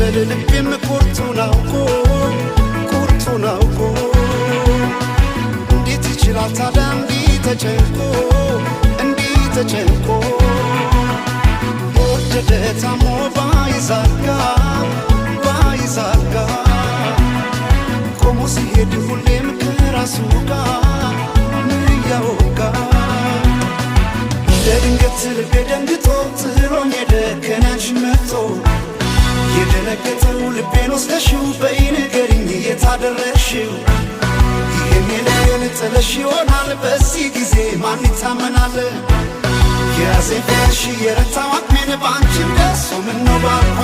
ይበል ልቤም ቁርጡን አውቆ፣ ቁርጡን አውቆ። እንዴት ይችላል ታዲያ እንዲህ ተጨንቆ፣ እንዲህ ተጨንቆ? ወደደ ታሞ ባይዛጋ፣ ባይዛጋ፣ ቆሞ ሲሄድ ሁሌም ከራሱ ጋር እያወጋ። እንደ ድንገት ልቤ ደንግጦ ጥሎኝ ሄደ ከኔ አንቺን መርጦ። የደነገጠው ልቤን ወስደሽው፣ በይ ንገሪኝ የት አደረግሽው? ይህን የልቤን ጥለሽ ይሆናል፣ በዚህ ጊዜ ማን ይታመናል? የያዘኝ ፍቅርሽ የረታው አቅሜን፣ በአንቺም ደርሶ ምነው ባኮ